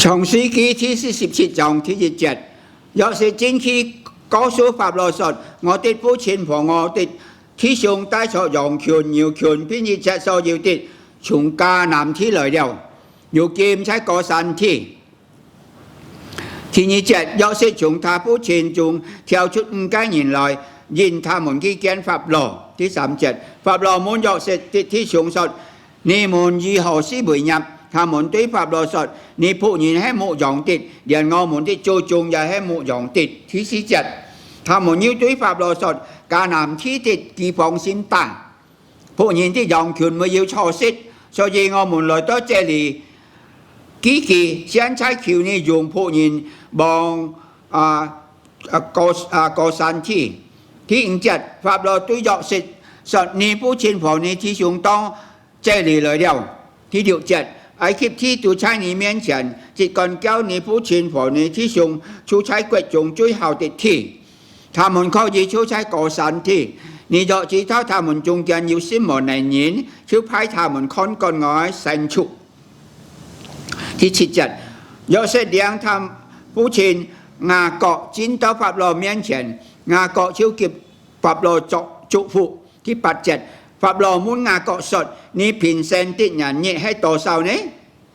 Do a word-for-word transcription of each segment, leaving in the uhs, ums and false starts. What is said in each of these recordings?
創世記第四十七章第一節，約瑟進去告訴法老說：「我的父親和我的弟兄帶著羊群、牛群，並一切所有的，從迦南地來了，如今在歌珊地。」第二節，約瑟從他父親中挑出五個人來，引他們去見法老。第三節，法老問約瑟的弟兄說：「你們以何事為業？」他們對法老說：「你僕人係牧羊的，連我們的祖宗也係牧羊的。」第四節，他們又對法老說：「迦南地的饑荒甚大，僕人的羊群沒有草食，所以我們來到這裡寄居。現在求你容僕人往，啊，啊，歌，啊，歌珊地。」第五節，法老對約瑟說：「你父親和你弟兄到這裡來了。」第六節，埃及地都在你面前，只管叫你父親和你弟兄住在國中最好的地，他們可以住在歌珊地。你若知道他們中間有什麼能人，就派他們看管我的牲畜。第七節，約瑟領他父親雅各進到法老面前，雅各就給法老作祝福。第八節，法老問雅各說：「你平生的年日係多少呢？」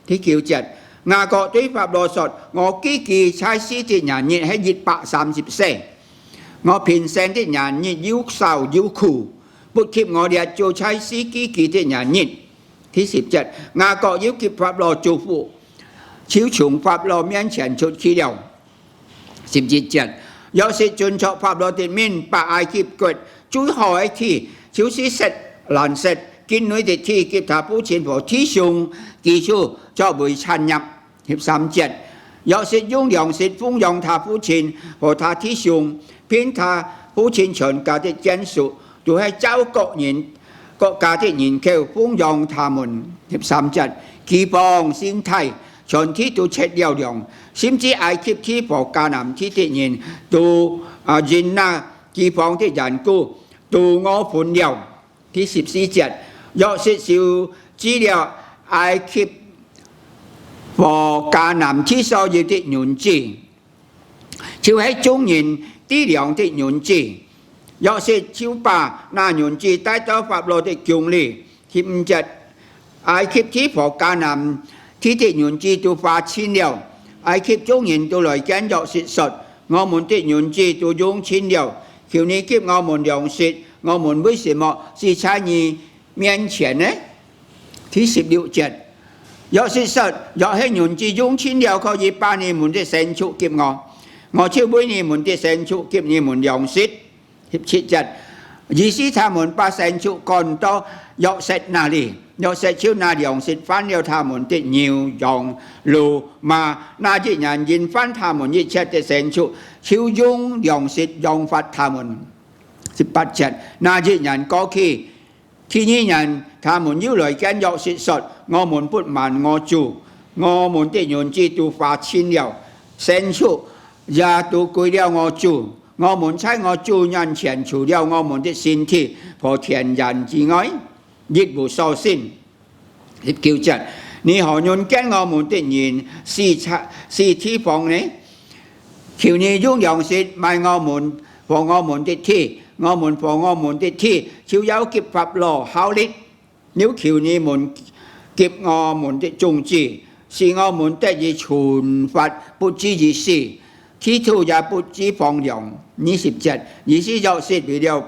第九節，雅各對法老說：「我寄居在世的年日係一百三十歲，我平生的年日又少又苦，不及我列祖在世寄居的年日。」第十節，雅各又給法老祝福，就從法老面前出去了。十一節，約瑟遵照法老的命，把埃及國最好的地，就是色、蘭色境內的地，給他父親和弟兄居住，作為產業。十三節，約瑟用糧食奉養他父親和他弟兄，並他父親全家的眷屬，都係照各人、各家的人口奉養他們。十三節，饑荒甚大，全地都絕了糧，甚至埃及地和迦南地的人都，啊，因那饑荒的緣故，都餓昏了。第十四節，約瑟收聚了埃及和迦南地所有的銀子，就係眾人糴糧的銀子。約瑟就把那銀子帶到法老的宮裡。第五節，埃及地和迦南地的銀子都花盡了。埃及眾人都來見約瑟說：「我們的銀子都用盡了，求你給我們糧食，我們為什麼死在你面前呢？」第十六節，約瑟說：「若係銀子用盡了，可以把你們的牲畜給我，我就為你們的牲畜給你們糧食。」十七節，於是他們把牲畜趕到約瑟那裡，約瑟就拿糧食換了他們的牛、羊、驢、馬，那一年因換他們一切的牲畜，就用糧食養活他們。十八節，那一年過去，第二年，他們又來見約瑟說：「我們不瞞我主，我們的銀子都花盡了，牲畜也都歸了我主。我們在我主眼前，除了我們的身體和田園之外，一無所剩。」十九節，你何忍見我們的人死在，死地荒呢？求你用糧食買我們和我們的地，我們和我們的地就要給法老效力。又求你們給我們的種子，使我們得以存活，不至於死，地土也不致荒涼。二十節，於是約瑟為了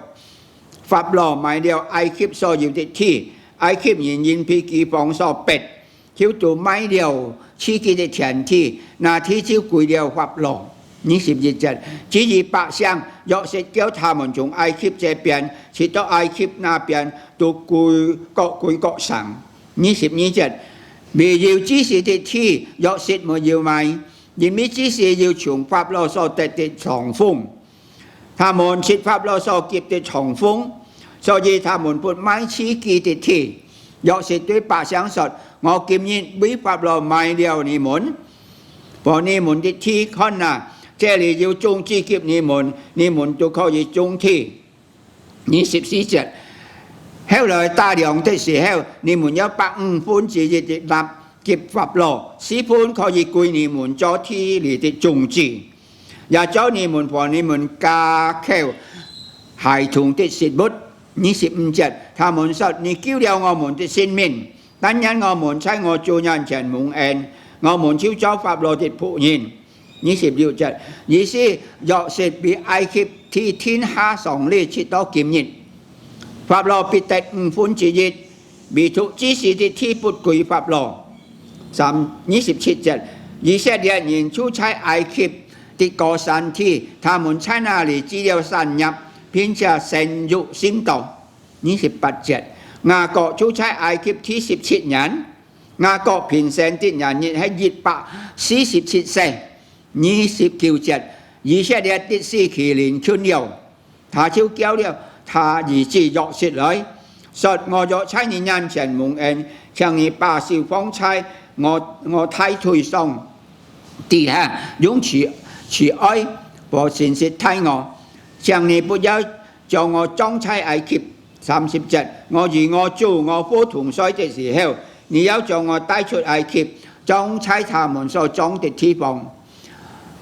法老買了埃及所有的地，埃及人因被饑荒所逼， 就都賣了自己的田地，那地就歸了法老。二十一節，至於百姓，約瑟叫他們從埃及這邊直到埃及那邊，都歸，各歸各省。二十二節，唯有祭司的地，約瑟沒有賣，因為祭司有從法老所得的賞俸。 他們食法老所給的賞俸，所以他們不賣自己的地。約瑟對百姓說：「我今日為法老賣了你們和你們的地，看哪，這裡有種子給你們，你們都可以種地。」二十四節，後來打糧的時候，你們要把五分之一的納給法老，十分可以歸你們做地裡的種子，也做你們和你們家口孩童的食物。二十五節，他們說：「你救了我們的性命，但願我們在我主眼前蒙恩，我們就做法老的僕人。」二十六節，於是約瑟被埃及地定下喪禮，直到今日。法老必得五分之一，唯獨支使的地不歸法老。三，二十七節，以色列人住在埃及的歌珊地，他們在那裡置了產業，並且生育甚多。二十八節，雅各住在埃及地十七年，雅各平生的年日係一百四十七歲。二十九節，以色列的死期臨近了，他就叫了他兒子約瑟來，說：「我若在你眼前蒙恩，請你把手放在我，我大腿上，底下，用慈，慈愛和誠實待我，請你不要將我葬在埃及。」三十節，我與我主我父同睡的時候，你要將我帶出埃及，葬在他們所葬的地方。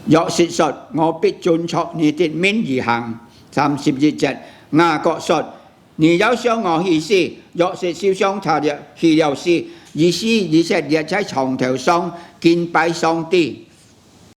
約瑟說：「我必遵著你的命而行。」三十一節，雅各說：「你要向我起誓。」約瑟就向他了，起了誓。於是以色列在床頭上敬拜上帝。